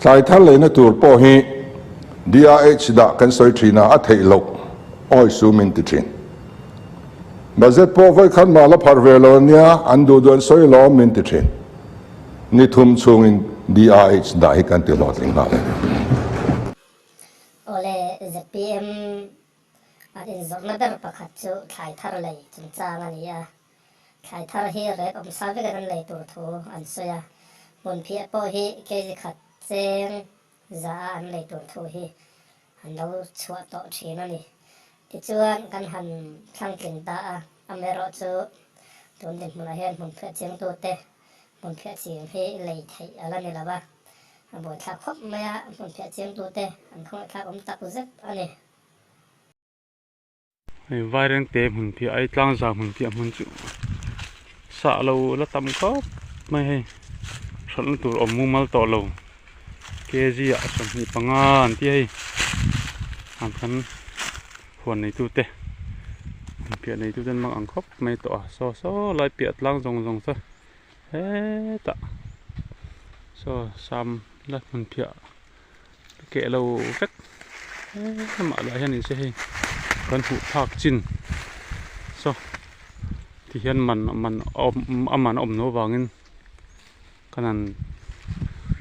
Thlai thar leina tur pawh hi DRH dah kan sawi thin a, a theih loh awi su min ti thin. Budget pawh vawikhat mah la pharh ve lo ania, an duh duh an sawi lawm min ti thin. Ni thum chhungin DRH dah hi kan ti hlawhtling nghal e. Awle, zpm an inzawrhna ber pakhat chu thlai thar lei chungchang a ni a. Thlai thar hi rek awm sa vekin an lei tur thu an sawi a, hmunphiah pawh hi kg khat cheng za a an lei tur thu hi an lo chhuah tawh thin a ni. Tichuan kan han thlangtling ta a, amaherawhchu tun dinhmunah hian hmunphiah chingtute hmunphiah ching hi lei theih a la ni lo a, a buaithlak khawp mai a, hmunphiah chingtute an khawngaihthlak awm tak zet a ni. Hei vairengte hmun piah ai tlangza hmun piah hmun chu sah lo la tam khawp mai hei hralhna tur awm mumal tawh lo kg ah 25 an ti a hei an kan huan neitu te hmun piah neitu ten mang ang khawp mai tawh a saw saw lai piah tlang zawng zawng saw hetah saw sam la hmun piah. Keh lo vek hemah lah hian inse hei kan hmuh phak chin saw ti hian man man a man a awm loh avangin kan han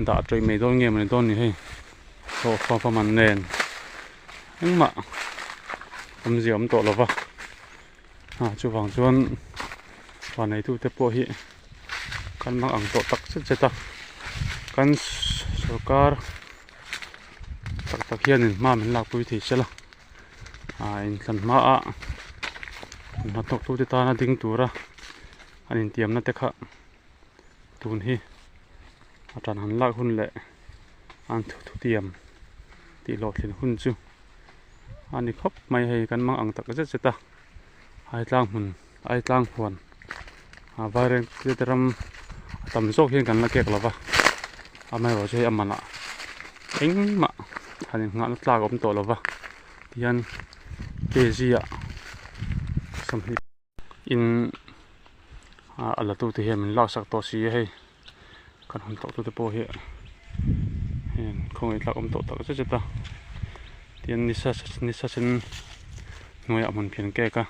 dah tawih mai dawn nge mawni dawn ni hei saw fa man nen engmah awmzia awm tawh lova ah chuvang chuan van neitute pawh hi. Kan hmang ang tawh tak zet zet a, kan sorkar tak tak hianin hma min lakpui thei se la, ah inthlan hmaah hnathawktute tana ding tura an intiamna te kha tun hi a tan han lak hun leh an thutiam tih hlawhtlin hun chu a ni khawp mai hei kan hmang ang tak zet zet a, Aitlang hmun Aitlang huan ah vairengte te ram a tam zawk hian kan la kek lova amaherawhchu hei a manah engmah han inngahna tlak a awm tawh lova tihian kg ah 20 in ah a la tute hian min laksak tawh si a hei kan han tawh tute pawh hi heng khawngaih tlak awm tawh tak zet zet a tihian nisa nisa sen hnuaiah hmun phian kek a.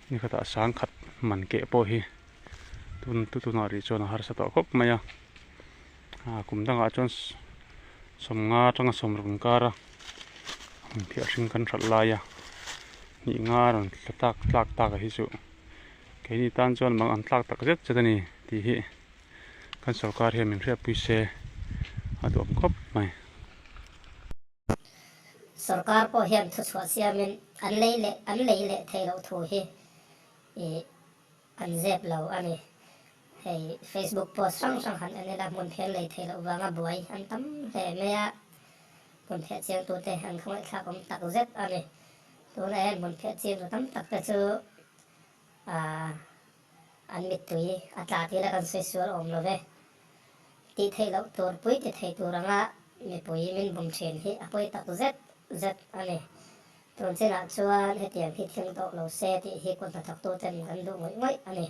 Ni khatah sangkhat man keh pawh hi tun tu tunah rih chuan a harsa tawh khawp mai a ah kum dangah chuan sawmnga atanga sawmruk inkar a hmunphiah hring kan hralh lai a hnih nga rawn tla tak tlak tak a hi chu keini tan chuan mang an tlak tak zet zet a ni tih hi kan sorkar hian min hriatpui se a duhawm khawp mai. Sorkar pawh hian thuchhuah siamin an lei leh an lei leh theih loh thu hi ih an zep lo a ni. Hei Facebook post hrang hrang han en ila hmun phian lei theih loh vanga buai an tam hle mai a, hmun phiah chiangtute an khawngaihthlak awm tak zet a ni. Tunah hian hmun phiah chiangtu tam tak te chu ah an mittui a tla tih la kan sawi sual awm lo ve. Tih theih loh tur pui ti thei tur anga mipui min bum thin hi a pawi tak zet zet a ni. Tun chinah chuan hetiang hi thleng tawh lo se tih hi kut hnathawktuten kan duh ngawih ngawih a ni.